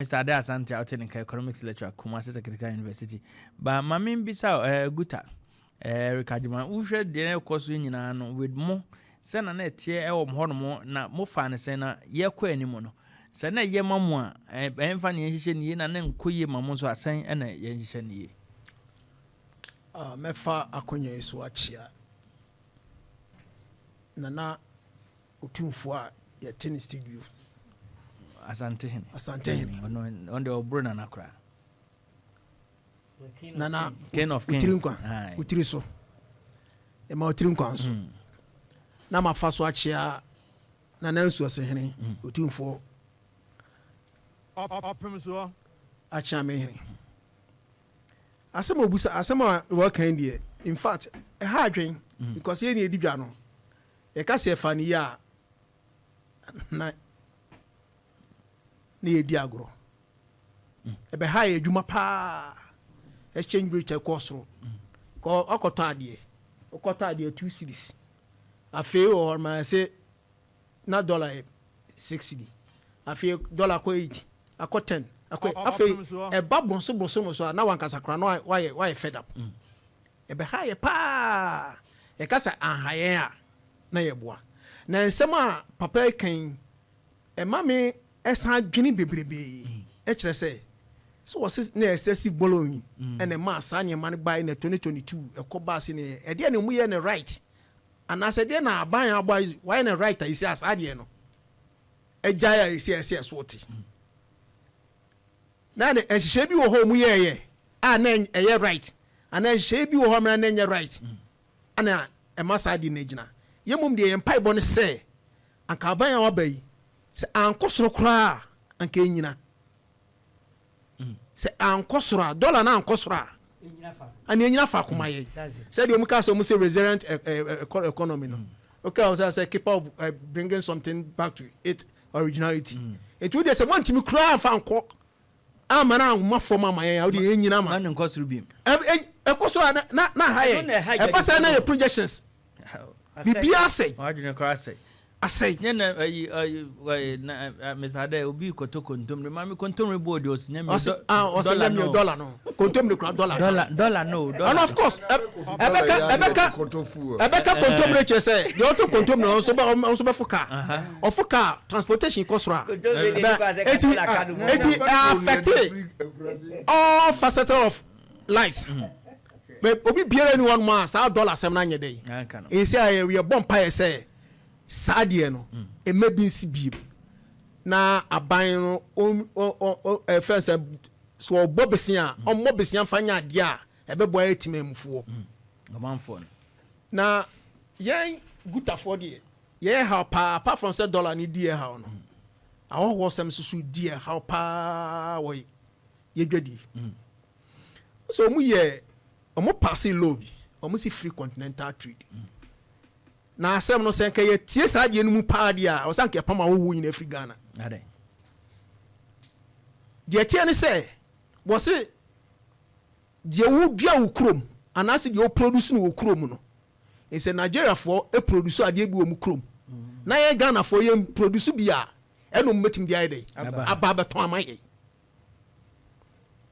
Mr. Ade Asante a wote ne nka, economics lecturer, Kumasi Technical University. Ba ma membisa Guta Eric Agyeman, wohwɛ deɛ ɛkɔ so nyinaa no with mo sɛ na ɛteɛ ɛwɔ mo hɔnom na mofa ne sɛn na yɛkɔ anim no, sɛ na ɛyɛ ma mo a, ɛmfa ne yɛnhyehyɛ ne yie, na ne nkɔ yie ma mo nso asɛn ɛna yɛnhyehyɛ ne yie? Mɛfa akonnwa yi so akyea Nana Otumfoɔ a yɛte ne studio. Asantehene. Asantehene. Ɔno deɛ ɔboro Nana koraa. Nana. King of kings. Wotiri nkwa, wotiri so, ɛma wotiri nkwa nso. Na mafa so akyea Nana Nsuasehene Otumfoɔ akyea me hene. Asɛm a obusa, asɛm a wɔka deɛ, in fact ɛha adwen because yɛn ni yɛdi dwa no, yɛka sɛ yɛfa no yie a na yɛdi agorɔ. Ɛbɛha yɛ adwuma paa. Exchange rate ɛkɔ soro kɔ, ɔkɔtɔ adeɛ, ɔkɔtɔ adeɛ 2 cedis, afei wɔ hɔ ma sɛ na dollar yɛ 6 cedi, afei dollar kɔ 8, akɔ 10, akɔ afei ɛba bɔnso bɔnso no so a na wankasa kora na wayɛ fed up. Ɛbɛha yɛ paa. Yɛka sɛ anha yɛn a na yɛboa. Na nsɛm a papa yi kan ɛma me ɛsan dwene bebrebee, ɛkyerɛ sɛ wɔse na excessive borrowing ɛna ɛma saa nneɛma no bae na 2022 ɛkɔ baa se ne ɛdeɛ na ɔmu yɛ ne right anaasɛ ɛdeɛ na aban abɔ wayɛ ne right a yɛsi a saa deɛ no ɛgyae a yɛsi ɛsɛ ɛso te na ne nhyehyɛ bi wɔ hɔ ɔmu yɛɛyɛ a na ɛyɛ right anaa nhyehyɛ bi wɔ hɔ a na ɛnyɛ right ana ɛma saa deɛ no gyina. Yɛ mom deɛ, yɛn mpaebɔ no sɛ anka aban a waba yi, sɛ ankɔ soro koraa, anka ɛnyina. Sɛ ankɔ soro a, dollar no ankɔ soro a, ane ɛnyina faako ma yɛn. Sɛdeɛ ɔmu ka sɛ ɔmu sɛ resilient economy no, okay, ɔmu sɛ capable of bringing something back to its originality. Nti wo deɛ, sɛ moantumi koraa amfa nkɔ ama no ahoma fam ama yɛn a, wode yɛn nyina ma ma ne nkɔ soro bi. Ɛkɔ soro a na ha yɛ ɛba sɛ na yɛ projections biribiara asɛe. Wadwene koraa asɛe. Asɛe. Nyɛ na ayi ayi ayi na Mr. Ade, obi kɔtɔ kontomire, maame, kontomire bɔ odi, ɔsi nyɛ mi. Ɔsɛ ah, ɔsɛ nyɛ mi dollar no, kontomire kura dollar. Dollar, dollar no, dollar. And of course ɛbɛka ɛbɛka kontomire kyerɛ sɛ deɛ ɔtɔ kontomire ɔnso bɛ ɔnso bɛfo kaa, ɔfo kaa, transportation kɔ soro a eti affect all facets of lives. But obi biara ni wɔn mu a saa dollar asɛm no anyɛ dɛ nsi a yɛ bɔ mpa yɛ sɛ saa deɛ no ɛmɛ bi nsi biem na aban no ɛfɛn sɛ so ɔbɔ besia, ɔmmɔ besia fa nyɛ adeɛ a ɛbɛboa yɛ tìmɛ mufoɔ. Ɔmanfoɔ no. Na yɛn Gutafoɔ deɛ, yɛn haw paa, apart from sɛ dollar ni di yɛ haw no, ahɔhoɔ sɛm soso di yɛ haw paa wɔ yɛ dwadie so. Ɔmo yɛ ɔmo pass law bi, ɔmo si free continental trade. Na asɛm no, sɛ nka yɛtie saa adeɛ no mu paa deɛ a, ɔsɛ nka yɛpam ahɔhoɔ nyinaa firi Ghana. Deɛ teɛ ne sɛ wɔse deɛ wodua wo kurom anaasɛ deɛ woproduce no wɔ kurom no, sɛ Nigeriafoɔ produce adeɛ bi wɔ mu kurom na yɛn Ghanafoɔ yɛn produce bi a, ɛna ɔmo bɛtumi de ayɛ dɛ aba abɛtɔn ama yɛn.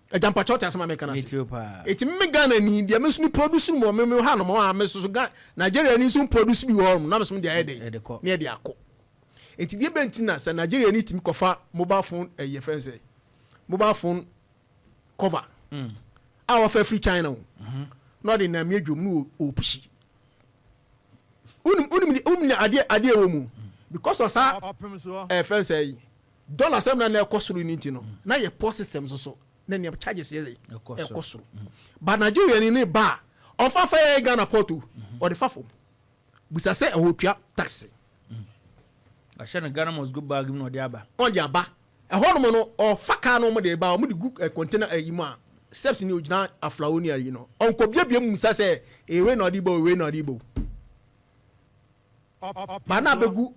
Agyampakyɛw, te asɛm a meka no ase? Eti me Ghana ni deɛ, me nso mi produce no wɔ me ha nom a, me nso so Nigeria ni nso produce bi wɔ hɔ nom na me nso de ayɛ dɛ ne yɛ de akɔ. Eti deɛ bɛn ti na sɛ Nigeria ni tumi kɔfa mobile phone, ɛyɛ fɛn sɛ mobile phone cover a wɔfɛ firi China o, na ɔde nam edwom no ɔpushi, unim unim unim adeɛ wɔ mu because of saa ɛfɛn sɛ yi dollar sɛm na ɛkɔ soro ni. Ti no na yɛ port system so na nea charges yɛ ɛkɔ soro, but Nigeria ni ne ba a ɔfa fa yɛ Ghana port o, ɔde fa fam busa sɛ ɛhɔ tua tax. Ahyɛ no Ghana must go bag mu na ɔde aba. Ɔde aba ɛhɔ nom no, ɔfa kaa no, ɔmo de ba, ɔmo de gu container ɛyi mu a steps ni ogyina aflawo ni ayi no, ɔnkɔ biebie mu musa sɛ ewe na ɔde bɔ, ewe na ɔde bɔ ba na abɛgu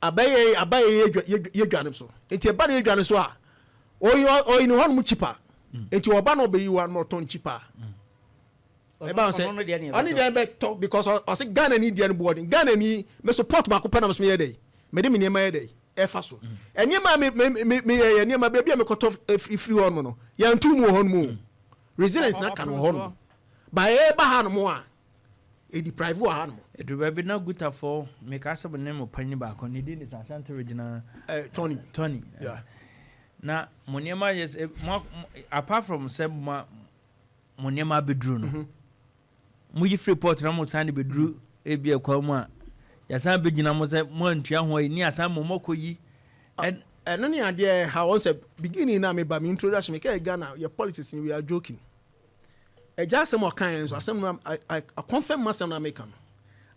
abɛyɛ abayɛ yɛ dwa no so. Nti ɛba no yɛ dwa no so a, ɔyi ne hɔ nom cheaper, nti ɔba na ɔbɛyi wa na ɔtɔn cheaper. Ɛba sɛ ɔne deɛ bɛtɔ because ɔsɛ Ghana ni deɛ no boɔden. Ghana ni mɛ so port baako pɛ na mɛ so yɛ dɛ mɛde mi nneɛma yɛ dɛ. Ɛfa so nneɛma a me me me meyɛ yɛ nneɛma baabi a mekɔtɔ firi hɔ nom no, yɛnto mu wɔ hɔ nom o. Resilience na ka no wɔ hɔ nom ba yɛba ha nom a, ɛdeprive wɔ ha nom. Ɛduru baabi na Gutafoɔ, mekaa sɛ ne mo panyin baako, ne din de sɛ Ashanti Regional Tony. Tony. Yeah. Na mo nneɛma yɛ sɛ mo, apart from sɛ mo nneɛma abɛduru no, moyi firi port na mo san de bɛduru ebi ɛkwan mu a, yɛsan bɛgyina mo sɛ mo antua ho ayi ne asan mo mɔkɔ yi. Ɛno ne adeɛ ha wɔn sɛ beginning na meba me introduction, meka yɛ Ghana yɛ politics, we are joking. Ɛgya asɛm a ɔka yɛn nso asɛm no akɔnfɛm mu asɛm na meka no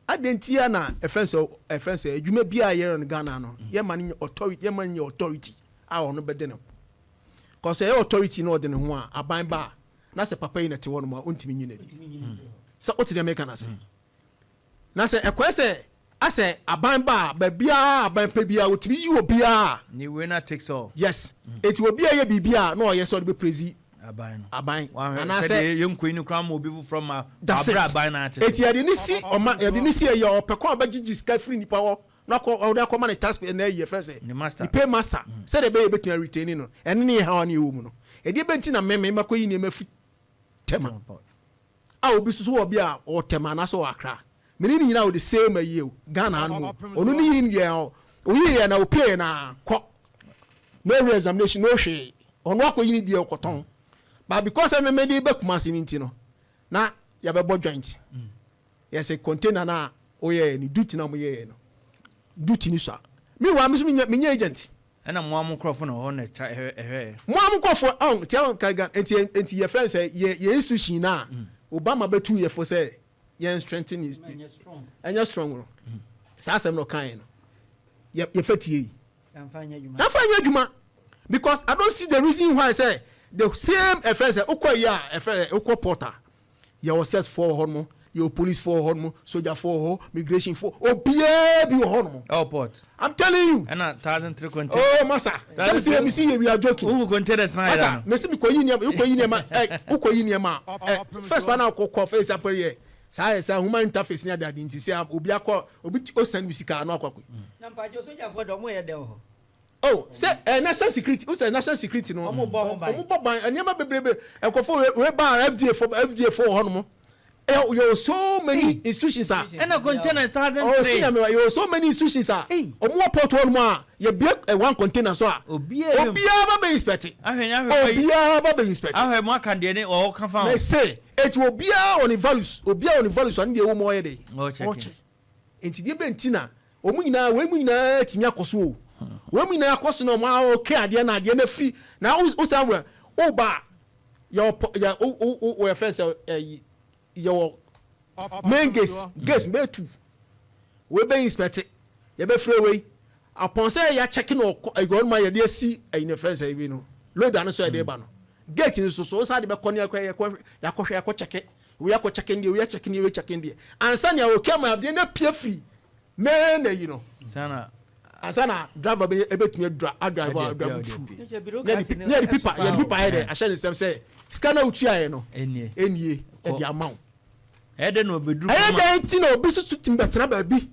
adeɛ nti ya na ɛfɛn sɛ adwuma bi a yɛyɛ no Ghana no, yɛma no nyɛ authority, yɛma no nyɛ authority a ɔno bɛde ne ho kɔsɛ ɛyɛ authority na ɔde ne ho a, aban ba a na sɛ papa yi na te hɔ nom a, ɔntumi nyi n'adi sɛ wote deɛ meka no ase. Na sɛ ɛkɔɛ sɛ asɛ aban ba a, baabiara aban pɛ biara wɔtumi yi obiara. Ne winner takes all. Yes, eti obi a yɛ biribi a na ɔyɛ sɛ ɔde bɛ praise aban no. Aban. Anaasɛ anaasɛ yɛnkɔ yi no koraa ma obi foforɔ ma That's it. wabrɛ aban no ate. Eti yɛde ne si ɔma, yɛde ne si ɛyɛ ɔpɛ kɔn a ɔbɛgyegye sika firi nipa hɔ na akɔ ɔde akɔma ne tax na ɛyɛ fɛn sɛ ne master. Ne pay master, sɛdeɛ ɛbɛyɛ ebɛtumi aretain no. Ɛne ne yɛ hawa ne ɛwɔ mu no, ɛdeɛ bɛnti na mɛmɛ makɔ yi nneɛma fi Tema a obi soso wɔ bi a ɔwɔ Tema anaasɛ ɔwɔ Akra, mene ne nyinaa wɔ the same ayie o Ghana ha no mu. Ɔno ne yi deɛ oyi yɛ na opie yɛ na kɔ no re-examination, no hwee. Ɔno akɔ yi ne deɛ ɔkɔtɔn, but because ɛmɛmɛ de bɛ Kumasi ne nti no na yɛbɛbɔ joint yɛsɛ container na oyɛ ne duty na mo yɛ no duty ni so a, meanwhile mi nso mi nyɛ agent. Ɛna mo a mo nkurɔfo na hɔ na ɛkya ɛhwɛ. Mo a mo nkɔfo ɔn tia ɔn ka nti yɛ fɛn sɛ yɛ institution na Obama bɛtu yɛ fo sɛ yɛn strengthen, ɛnyɛ strong no. Saa asɛm na ɔkan yɛ no, yɛ fɛ tie yi yɛnfa nyɛ adwuma, because I don't see the reason why sɛ the same ɛfɛn sɛ okɔ yi a, ɛfɛn okɔ port a, yɛwɔ cess foɔ wɔ hɔ nom, yɛwɔ police foɔ wɔ hɔ nom, soldier foɔ wɔ hɔ, migration foɔ, obiara bi wɔ hɔ nom. Airport. I'm telling you. Ɛna 1,003 containers. Oh masa, sɛm si yɛ mi si yɛ, we are joking. Wohu containers na masa ayɛ no. Mesi mi kɔ yi nneɛma, kɔ yi nneɛma wokɔ yi nneɛma first one a kɔ kɔ for example yɛ saa yɛ saa human interface ni ade ade nti sɛ obi akɔ obi o send mi sika ano akɔ. Na mpagye sogyafoɔ de, ɔmo yɛ dɛn wɔ hɔ? Oh, sɛ national security o, sɛ national security no. Ɔmo bɔ ho ban. Ɔmo bɔ ban, nneɛma bebrebe nkɔfo wei ba FDA fo, FDA fo wɔ hɔ nom. Yɛ so many institutions a. Ɛna containers thousand oh three. Si na mi wa yɛ so many institutions a ɔmo wɔ port hɔ nom a, yɛ bie one container so a, obiara obiara ba bɛ inspect. Ahwɛ ni ahwɛ yi. Obiara ba bɛ inspect. Ahwɛ mo aka deɛ ne ɔwɔ ka fa ho. Mɛ se eti obiara wɔ ne values, obiara wɔ ne values ani deɛ ɛwɔ mu ɔyɛ de. Ɔkyɛ. Ɔkyɛ nti deɛ bɛ nti na wɔn nyinaa wɔn mu nyinaa tumi akɔ so o, wɔn mu nyinaa akɔ so na wɔn a ɔkɛ adeɛ na adeɛ na firi na o san wɛ o ba yɛ ɔpɔ yɛ o yɛ fɛn sɛ ɛyi yɛ wɔ main gate, gate bɛyɛ two wei bɛ inspect, yɛ bɛ fira wei apɔn sɛ yɛ akyɛke na ɔkɔ ɛyɛ ɔno ma yɛde asi ɛyi ne fɛn sɛ ɛyi no loader no so yɛde ba no gate no so so ɔsan de bɛkɔ ne akɔ yɛkɔ yɛakɔhwɛ yɛakɔ kyɛke wei akɔ kyɛke deɛ, wei akyɛke deɛ, wei kyɛke deɛ ansa nea ɔkɛ ma adeɛ na pie firi mɛɛ na yi no. Sana. Ansa na driver bɛ ebetumi adura adrive Ɛde adrive apia, through. ɔde Nkyɛ bureaucracy Ne yɛde pipa ɛso paa yɛde o. pipa yɛ dɛ ahyɛ ne nsɛm sɛ sika na otua yɛ no ɛnie. Enie ɛde ama wo. Ɛyɛ dɛ na obɛduru. Ɛyɛ dɛn ti na obi soso tumi bɛtena baabi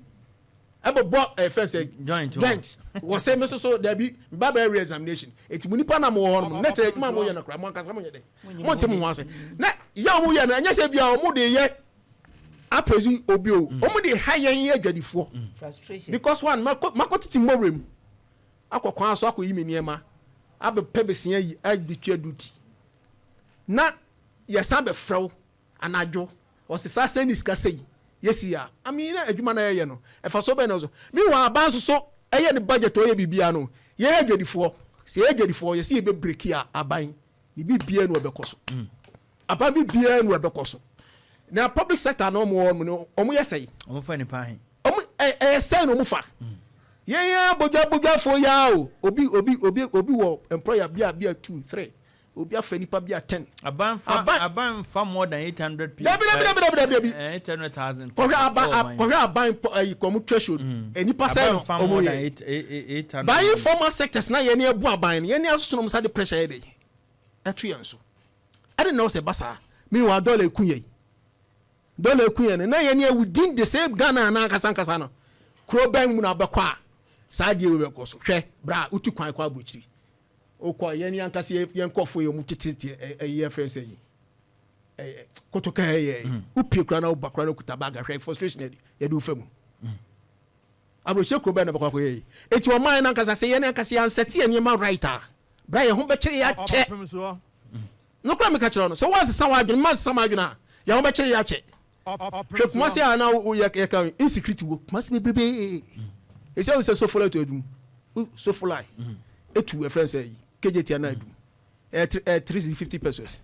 ɛbɛbɔ ɛfɛn sɛ joint hɔ. Joint wɔ sɛ me soso dabi ba bɛ re examination eti mu nipa na mo wɔ hɔ nom ne kyerɛ adwuma a mo yɛ no kora mo ankasa mo yɛ dɛ mo nte mo ho ase na yɛ a mo yɛ no, ɛnyɛ sɛ bia ɔmo de yɛ apɛsi obi o, ɔmo de ha yɛn yɛ adwadifoɔ. Frustration. Because one makɔ tete mmɔwura mu akɔ kwan so akɔ yi mi nneɛma abɛpɛ besia yi abetua duty na yɛsan bɛfrɛw anadwo ɔsesa sɛn ne sika sɛyi yɛsi a ami na adwuma na yɛyɛ no ɛfa so bɛn na so. Meanwhile aban nso so ɛyɛ ne budget, ɔyɛ biribiara no, yɛyɛ adwadifoɔ sɛ yɛyɛ adwadifoɔ yɛsi yɛbɛ break a, aban ne biribiara no ɛbɛkɔ so, aban biribiara no ɛbɛkɔ so na public sector na ɔmo wɔ no, ɔmo yɛ sɛyi. Ɔmo fa nipa ahe? Ɔmo ɛyɛ sɛn na ɔmo fa yɛn yɛn abodwa abodwafoɔ yaa o, obi wɔ employer bi a two, three, obi afa nipa bi a 10. Aban fa aban fa more than 800 people. Dabi, dabi, dabi, dabi, dabi. 800,000. Kɔhwɛ aban kɔhwɛ aban ɛyi kɔmu threshold nipa sɛn aban no fa ɔmo more than yɛ 800. By informal sectors na yɛn ni ɛbu aban no, yɛn ni asoso na ɔmo sa de pressure yɛ de ɛto yɛn so ɛde na ɔsɛ basa. Meanwhile dollar eku yɛn, dollar eku yɛn no na yɛn ni within the same Ghana ankasa ankasa no, kuro bɛn mu na abɛkɔ a Saa adeɛ wei bɛkɔ so. Hwɛ, bra wotu kwan kɔ aburokyiri, wokɔ yɛn ankasa yɛn nkɔfoɔ yɛ ɔmo tete ɛyɛ yɛn fɛn sɛ yi ɛyɛ kotoka, ɛyɛ wopie kura na woba kura na okuta bag. Ahwɛ frustration yɛde wo fa mu. Aburokyire kuro bɛɛ na bɛkɔ akɔyɛ yi. Eti ɔman nankasa, sɛ yɛn ankasa yɛn ansɛte yɛn nneɛma right a, bra, yɛn ho bɛkyerɛ yɛ akyɛ. Nokura mi ka kyerɛ no sɛ wɔasesa wɔn adwene, mma sesa wɔn adwene a, yɛn ho bɛkyerɛ yɛ akyɛ. Hwɛ Kumase a na yɛ yɛka insecurity wɔ Kumase bebrebe. Esi ahu sɛ Sofoline etu adum, Sofoline etu ɛfrɛ sɛ yi Kejetia na adum ɛyɛ 3 cedis 50 pesewas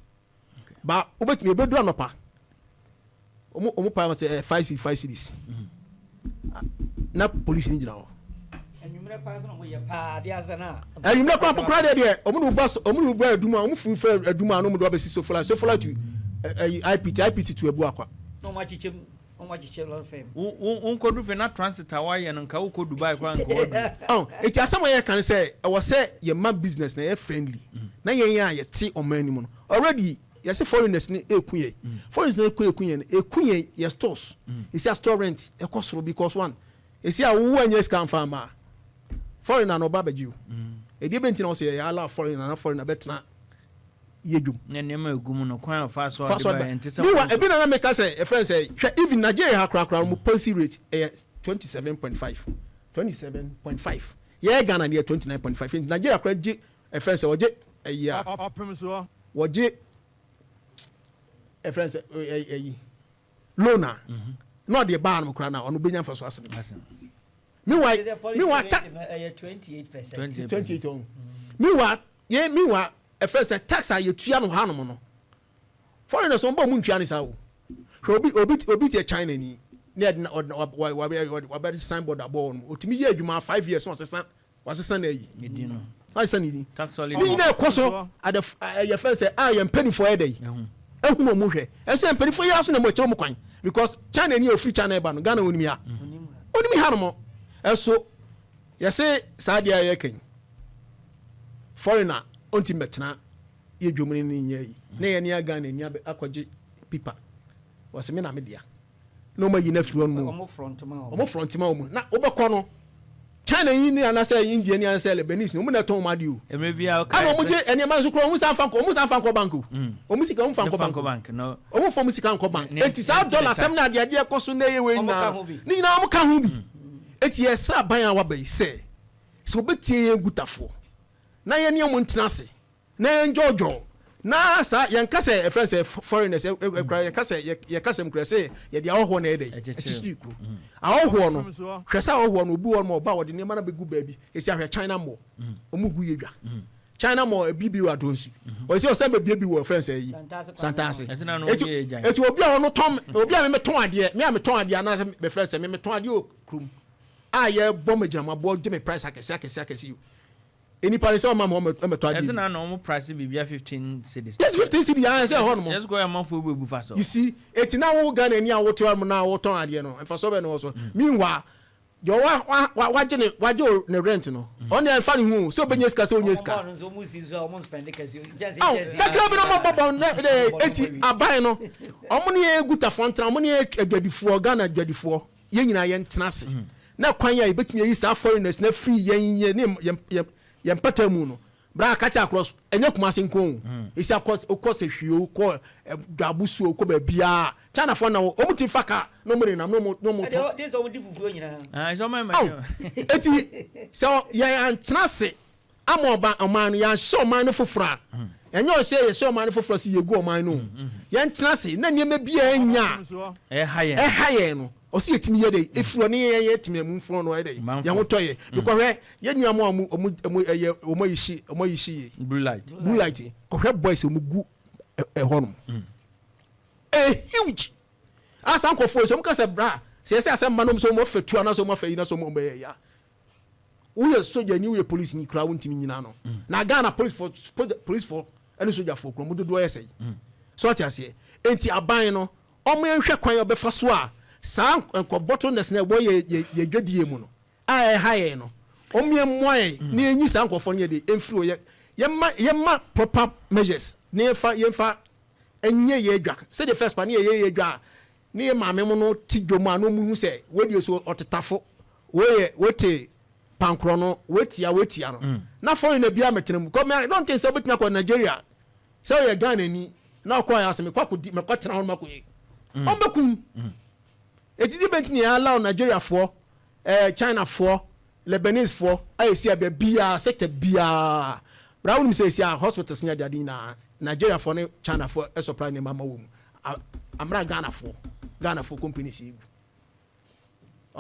ba. Wobɛtumi ebedu anɔpa, ɔmo pa sɛ ɛyɛ 5 cedis, 5 cedis, na polisi ni gyina hɔ. Anwummerɛ paa so na ɔmo yɛ paa adeɛ asa na. Anwummerɛ kora mpo kora deɛ ɔmo de ba, ɔmo de ba adum a ɔmo furu fɛ adum a, na ɔmo de abɛsi Sofoline, Sofoline to ɛyi IPT, IPT to Abuakwa. Na ɔmo akyekyɛ mu, ɔmo akyekyɛ lɔri fɛm. Wo nkɔdu fɛ na transit a wayɛ no, nka wokɔ Dubai koraa nka wadu. Ɔn eti asɛm a yɛka no sɛ ɛwɔ sɛ yɛma business na yɛ friendly na yɛn a yɛte ɔman anim no, already yɛsɛ foreigners ne eku yɛ, foreigners ne eku yɛn, eku yɛn yɛ stores. Esi a store rent ɛkɔ soro because one, esi a wo anya sika nfa ama a, foreigner na ɔba abɛgye o. Ɛdeɛ bɛ nti na ɔsɛ yɛ ala foreigner na foreigner bɛtena yɛ dwom? Ne nneɛma egu mu no, kwan a ɔfa so fa ɔde so ba ɔba yɛn te sɛ meanwhile, ebi na na meka sɛ ɛfrɛ sɛ, hwɛ, even Nigeria ha korakora mo policy rate ɛyɛ 27.5, 27.5. Yɛ Ghana deɛ 29.5. Nti Nigeria kora gye ɛfrɛ sɛ wɔgye ɛyi a wɔgye ɛfrɛ sɛ ɛyi loan a na ɔde baa no koraa na ɔno bɛnya nfa so asɛm. Meanwhile ta ɛyɛ 28%. 28 ɔn. Meanwhile yɛ, meanwhile ɛfrɛ sɛ tax a yɛtua no hanom no, foreigners wɔn bɔ ɔmo ntua ne saa o. Hwɛ, obi tiɛ China ni ne yɛde na ɔde wa wa wa wabɛ signboard abɔ wɔn, otumi yɛ adwuma 5 years na wasesa na ayi ne din no. Wasesa ne din. Tax holiday. Ne nyinaa ɛkɔ so ade ɛyɛ fɛn sɛ a yɛn mpanyinfoɔ yɛ dɛ yi Ɛho. Ehu wɔn hwɛ ɛsɛ mpanyinfoɔ yi aso na mo ɛkyerɛ wɔn kwan because China ni a ofiri China ɛba no, Ghana onim ya, onim ha nom. Ɛso yɛse saa deɛ a yɛka yi, foreigner ɔnti mbɛtena yɛ dwom ne ne nyɛ yi na yɛn ni Ghana ni akɔgye pipa wɔsɛ me na me dea na ɔmo ayi no afiri hɔ nom. Ɔmo front ma ɔmo front ma ɔmo na wobɛkɔ no, China yi ni anaasɛ India ni anaasɛ Lebanese ni, ɔmo na ɛtɔn ɔmo adeɛ o. Mmerɛ bi a ɛna ɔmo gye nneɛma nso kora, ɔmo san fa nkɔ, ɔmo san fa nkɔ bank o. Ɔmo sika ɔmo fa nkɔ bank o. Bank no. Ɔmo fa ɔmo sika nkɔ bank. Eti saa dollar sɛm na adeɛ adeɛ kɔ so na ɛyɛ wei Ɔmo ka nyinaa ho bi. ne nyinaa ɔmo ka ho bi. Eti yɛ sɛ aban a waba yi sɛ obetie yɛn gutafoɔ na yɛn ne ɔmo ntena ase na yɛn dwɔdwɔ na saa yɛn kasa ɛfrɛ sɛ foreigners ɛkura yɛn kasa yɛ kasa mu kura sɛ yɛde ahɔhoɔ na yɛ dɛ Ɛkyekyere. Ɛkyekyere kuro. Ahɔhoɔ no, hwɛ sɛ ahɔhoɔ no, obi wɔ no ɔba, wɔde nneɛma no bɛgu baabi. Esi ahwɛ China Mall, ɔmo gu yɛ dwa. China Mall ebi bi wɔ Adonsu, ɔsi ɔsɛn baabi bi wɔ ɛfrɛ sɛ yi Santase. Santase. Ɛsɛ na no eti obi yɛ gyan. Eti obi a ɔno tɔn, obi a mi tɔn adeɛ, mi a mi tɔn adeɛ anaasɛ bɛfrɛ sɛ mi tɔn adeɛ wɔ kurom a yɛ bɔ mi gyinamaboɔ gye mi price akɛse akɛse akɛse yi o, nipa ne sɛ ɔma mi hɔ ɛmɛtɔ adeɛ Ɛsɛ bi. na ɔmo price biribia 15 cedis. Yes, 15 cedi ayɛ sɛ ɛhɔ nom. Yɛsɛ kɔ yɛ amanfoɔ bu ebu fa so. You see, eti na wo Ghana ni a wote hɔ nom na wotɔn adeɛ no, nfa so bɛ ne wɔ so. Meanwhile deɛ wa wa wagye ne wagye o ne rent no, ɔno deɛ nfa ne ho o, sɛ obɛnya sika, sɛ onya sika. Ɔmo bɔɔl no nso, ɔmo si nso a ɔmo spend kɛse nkyɛnse. Aw Nkyɛnse. Kakra bi na ɔmo bɔ bɔ ne de. Eti aban no, ɔmo ne yɛ gutafoɔ ntena, ɔmo ne yɛ adwadifoɔ, Ghana adwadifoɔ, yɛn nyinaa yɛn tena ase na kwan a yɛbɛtumi ayi saa foreigners na firi yɛn yɛn ne yɛn mpata mu no, bra kakyɛ across. Ɛnyɛ Kumase nko o, esi akɔ okɔ sɛ hwie o, kɔ Dwabusu o, kɔ baabiaa, Chinafoɔ na ɔmo ti fa kaa na ɔmo nenam na ɔmo tɔn. Ɛdeɛ de sɛ ɔmo di fufuo nyinaa. Ah, ɛsɛ ɔmo Aw ɛmɛ. Eti sɛ yɛn antena ase ama ɔba ɔman no, yɛanhyɛ ɔman no foforɔ a, ɛnyɛ ɔhyɛ yɛhyɛ ɔman no foforɔ sɛ yɛgu ɔman no o. Yɛntena ase na nneɛma bi a ɛnya a Ɛha yɛn. Ɛha yɛn no, ɔsi yɛtumi yɛ dɛ efiri ɔne yɛn yɛ tumi ɛmu nfɔn no ɛyɛ dɛ Manfo. yɛn ho tɔ yɛ because hwɛ, yɛn nua mu a ɔmo ɛyɛ ɔmo ayi si yɛ Blue light. Blue light yi, kɔhwɛ boys a ɔmo gu ɛhɔ nom, ɛ huge asa nkɔfoɔ sɛ ɔmo kasa bra sɛ yɛsɛ asɛm ma nom sɛ ɔmo afɛ tu anaasɛ ɔmo afɛ yi na sɛ ɔmo bɛyɛ ya. Woyɛ soja ni, woyɛ police ni koraa, wontumi nyina no. Na Ghana police fo ɛne sogyafoɔ kura ɔmo dodoɔ yɛ sɛ yi so ɔte aseɛ. Enti aban no, ɔmo yɛnhwɛ kwan a ɔbɛfa so a saa nkɔ bottlenecks na ɛwɔ yɛ dwadie mu no a ɛha yɛn no, ɔmo yɛn mmoa yɛn na yɛnyi saa nkɔfoɔ no yɛ de ɛmfiri hɔ. Yɛma proper measures na yɛmfa ɛnyɛ yɛ adwa sɛdeɛ first pa ne yɛyɛ yɛ adwa a ne yɛ maame mu no te dwom a na ɔmu hu sɛ wɔdeɛ so ɔtetafo wɔyɛ wɔte. Pankorɔ no wetia wetia no na foreigner bi amɛtena mu kɔ mɛ. I don't think sɛ wobɛtumi akɔ Nigeria sɛ woyɛ Ghana ni na ɔkɔ ayɛ asɛ mekɔ akɔdi, mekɔ tena hɔ no makɔ yɛ ɔmbɛkum. Eti di bɛnti ne yɛ allow Nigeriafoɔ, Chinafoɔ, Lebanesefoɔ a yɛsi abɛ biaa, sector biaa bra. Wonim sɛ yɛsi a hospitals ne adeade nyinaa, Nigeriafoɔ ne Chinafoɔ ɛsupply nneɛma ma wɔ mu. Amra Ghanafoɔ companies yi gu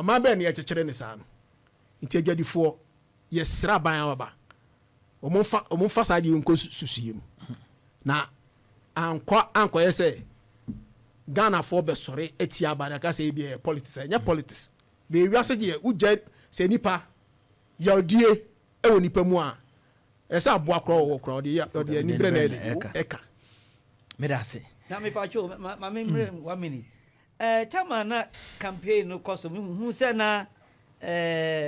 ɔman bɛɛ ne yɛkyekyere ne saa no. Nti adwadifoɔ, yɛsrɛ aban a waba, ɔmo mfa saa deɛ nkɔ susuie mu na ankɔ ankɔyɛ sɛ Ghanafoɔ bɛsɔre atia aban aka sɛ ebi ɛyɛ politics. Ɛnyɛ politics. Bɛɛ wiase deɛ wogya sɛ nipa yɛdie ɛwɔ nipa mu a, ɛsɛ aboa korɔ wɔ korɔ ɔde ɔde ani berɛ na ɛde ɛka. Meda ase. Na mepatwo ma me mmerɛ one minute. Tama na campaign no kɔ so, mehu sɛ na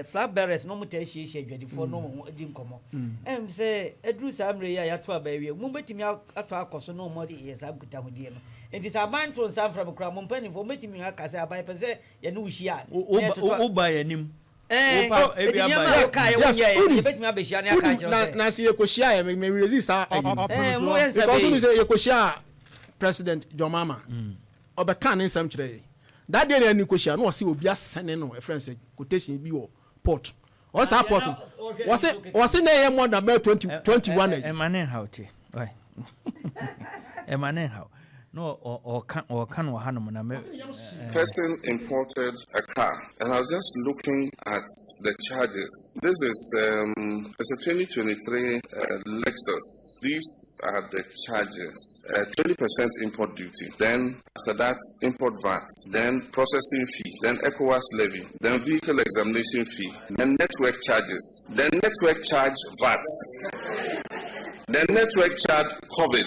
flag bearers no, ɔmo taa hyiahyia adwadifoɔ no, ɔmo di nkɔmmɔ. Sɛ ɛduru saa mmerɛ yi a yɛato aba awie, mo bɛtumi atɔ akɔ so na ɔmo de yɛ saa nkitahodie no. Nti sɛ aban to nsa mfrɛ mo koraa, mo mpanimfoɔ mobɛtumi aka sɛ aban pɛ sɛ yɛne wo hyia a, na yɛtoto Woba yɛ anim. Wopa- ebi aba nneɛma a wokaa yɛ wonyɛ yɛ, yɛbɛtumi abɛhyia ne aka wonim akyerɛ na wo sɛ na sɛ yɛkɔhyia yɛ me raise saa ayi no. Moyɛ nsa because bɛyi. Wonim sɛ yɛkɔhyia a, President John Mahama ɔbɛka ne nsɛm kyerɛ yɛ that day na ɛne kɔhyia na ɔse obi asɛne no, ɛfrɛ no sɛ quotation bi wɔ port. Ɔse saa port no, wɔse na ɛyɛ more than bɛyɛ 20 21 ayi. Ɛma ne nhaw te. Ɔy. Ɛma ne nhaw na ɔka no wɔ hanom na mɛ Person imported a car, and I was just looking at the charges. This is it's a 2023 Lexus. These are the charges: 20% import duty, then after that import VAT, then processing fee, then ECOWAS levy, then vehicle examination fee, then network charges, then network charge VAT, then network charge COVID.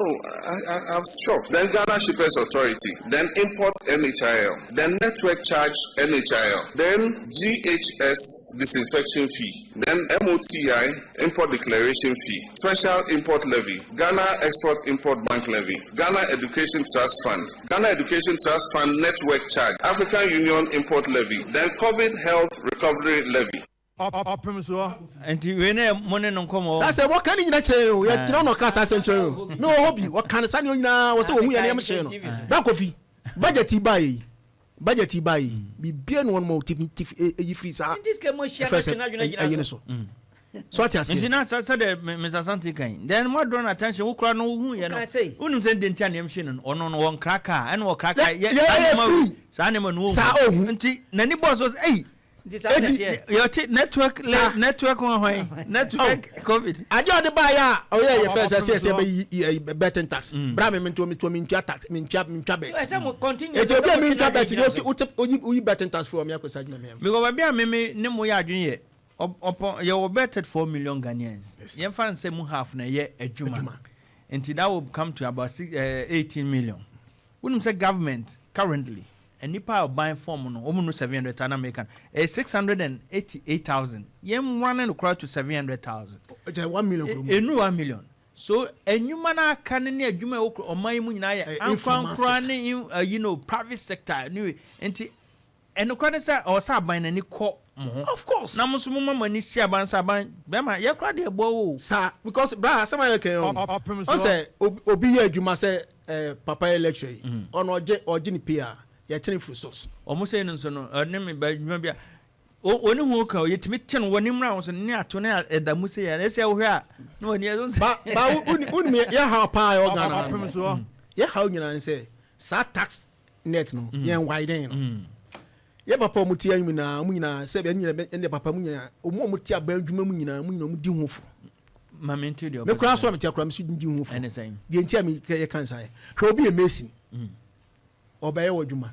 Oh, I was shocked. Then Ghana Shippers Authority, then import NHIL, then network charge NHIL, then GHS disinfection fee, then MOTI import declaration fee, special import levy, Ghana Export Import Bank levy, Ghana Education Trust Fund, Ghana Education Trust Fund network charge, African Union import levy, then COVID Health Recovery levy. Ɔpem soɔ. Nti wei ne mo ne no nkɔmmɔ. Saa sɛ wɔka ne nyina kyerɛ o, yɛgyina na ɔka saa sɛm kyerɛ o. Me wɔ hɔ bi, wɔka ne saa ne nyinaa wɔ sɛ wɔhu yɛ nneɛma hyɛ no da. Kofi, budget yi baa yi, budget yi baa yi, bibia ne wɔn ma ɔti ti ɛyi firi saa. Nti sika mo hyia ɛfɛ sɛ na twene adwene ɛyi gyina ne so. So so ate Nti aseɛ. Na sɛdeɛ Mr Asante kan, then mo draw attention, wo kora no wohu yɛ no. Woka sɛ? Wonim sɛ nde nti a nneɛm hye no, ɔno no wɔnkra kaa ɛna wɔkra kaa Yɛ saa nneɛma free. Saa nneɛma no wɔnhu. Saa ɔhu. Nti n'ani bɔɔ so sɛ ei. Nti saa na ɛteɛ. Yɛte network Saa. Network ho hwan network COVID. Adeɛ a ɔde baa yɛ a ɔyɛ yɛ fɛ sɛ bɛyi yi betting tax bra mi mi nto mi ntua tax, mi ntwa bet. Ɛsɛ mo continue. Eti obi a mi ntwa bet gyina ni so. o oyi oyi betting tax firi ɔmi akɔsa adwuma mi yɛn. Because baabi a meme ne mo yɛ adwene yɛ ɔpɔn, yɛwɔ bɛɛ 34 million Ghanaians. Yɛmfa no sɛ mu half na ɛyɛ adwuma. Adwuma. Nti that will come to about 18 million. Wonim sɛ government currently, nipa a ɔban form no, wɔn no 700,000 American, ɛyɛ 688,000. Yɛn run no koraa to 700,000. Ɛkyɛ 1 million kurom. Enu 1 million so enyuma no aka no ne adwuma a ɛwɔ ɔman yi mu nyinaa yɛ Informal ankorankora sector. ne private sector ne. Nti ɛnokora ne sɛ ɔwɔ sɛ aban n'ani kɔ mo ho. Of course. Na mo nso moma mo ani si aban sɛ aban bɛrima yɛkora deɛ ɛboa wo o. Saa, because bra asɛm ayɛ kɛn o. Ɔpem ɔn soɔ. Sɛ obi yɛ adwuma sɛ papa yɛ lecturer yi, ɔno ɔgye ne pay a yɛkyɛn firi source. Ɔmo sɛ no nso no, ɔne me ba adwuma bi a ɔne ho ka o, yɛtumi te no wɔne mmra wo so ne ato ne ɛda mu sɛ yɛ ɛsɛ wohwɛ a na wɔni ɛso sɛ Ba wuni yɛ haw paa yɛ ɔgana. Ɔpem soɔ. Yɛ haw nyinaa ne sɛ saa tax net no yɛn widen no. Yɛ papa a ɔmo te ayi nyinaa, ɔmo nyinaa sɛ ɛnyina ɛnɛ papa mu nyinaa, ɔmo a ɔmo te aban adwuma mu nyinaa, ɔmo nyinaa ɔmo di ho fo. Ma mente deɛ. Me koraa so a mete akora me so di ho fo. Ɛne sɛn? Deɛ nti a me yɛ kan saa yɛ, hwɛ, obi yɛ mason, ɔbɛyɛ wɔ adwuma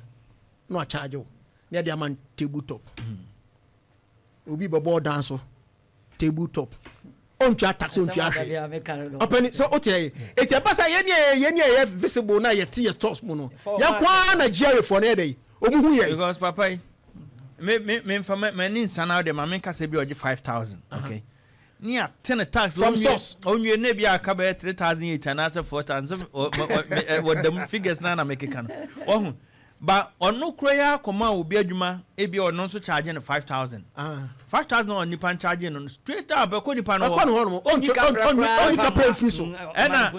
na wakyagye wo na yɛde ama no table top. Obi bɛbɔ ɔdan so, table top, ɔntwa tax, ɔntwa hwee. Ɔpɛni sɛ ɔte yɛ eti ɛba sa yɛn ni yɛn ni yɛ visible na yɛte yɛ stores mu no, yɛn kwan na GRA foɔ no yɛ dɛ yi ɔmu hu yɛ. Because papa yi, me nfa m'ani nsa na ɔde ma me nkasa bi a ɔgye 5,000, okay, ne ate ne tax From source. Onwie ne bi a aka bɛyɛ 3,008 anaasɛ 4,000 sɛ wɔdam figures na mekeka no, wahu. Ba ɔno kura yi akɔma obi adwuma, ebi ɔno nso charge no 5,000. 5,000 a onipa charge no straight up ɛkɔ nipa no ɛkɔ hɔ. Ne hɔ nom, ɔnyi kapra mfiri so. Ana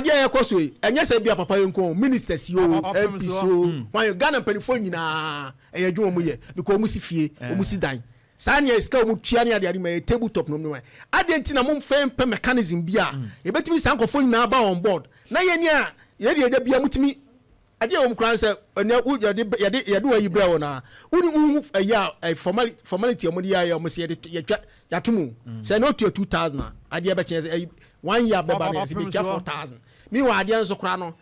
adeɛ a ɛkɔ so yi, ɛnyɛ sɛ bi a papa yi nko, ministers yi o, Ɔpem MPs so. o, wɔn Ghana mpanimfoɔ nyinaa, ɛyɛ adwuma mu yɛ because wɔn si fie, wɔn si dan saa nea sika wɔn tua ne adeade ma yɛ table top nom ne wɔn adeɛ. Nti na mo fɛn pɛ mechanism bi a yɛbɛtumi saa nkɔfoɔ nyinaa ba on board na yɛn ni a yɛde yɛde bia mutumi adeɛ a wɔn kura sɛ ɛnɛ wo yɛde wɔn ayi brɛ wɔn a woni wohu ɛyɛ a ɛ formality a wɔde yɛ ayɛ, wɔn sɛ yɛde yɛtwa yɛato mu sɛ ɛnɛ otua 2,000 a, adeɛ bɛkyɛn sɛ ɛyi one year bɛba no yɛsɛ Ɔpem bɛtua so. 4,000. Meanwhile, adeɛ nso kora no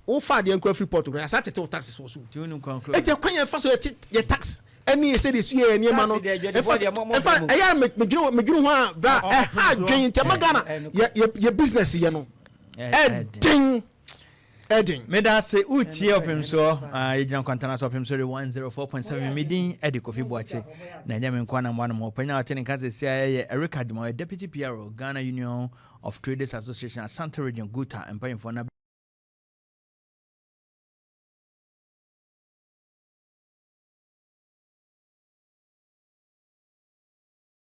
wofa adeɛ nkura free port kora, yɛasa tete wo taxes wɔ so. Nti wonim kwan koro. Eti ɛkwan yɛn fa so yɛte yɛ tax ɛne yɛ sɛ de su yɛ nneɛma no Tax deɛ, adwadifoɔ ɛfa deɛ, mo ɛfa mo. ɛyɛ a medwene ho a bra ɛha ɔpem so. adwen nti ɛma Ghana yɛ business yɛ no ɛden. ɛden ɛden. Meda ase. Wotie Ɔpem Soɔ, yɛgyina Kwantana so, Ɔpem so de 104.7. Medin ɛde Kofi Boakye na ɛnyɛ me nkoa na mmoa no ma ɔpanyin a ɔte ne nka sɛsia ɛyɛ Eric Adwuma, ɔyɛ Deputy PRO, Ghana Union of Traders Association, Asante Region, GUTA mpanyimfoɔ na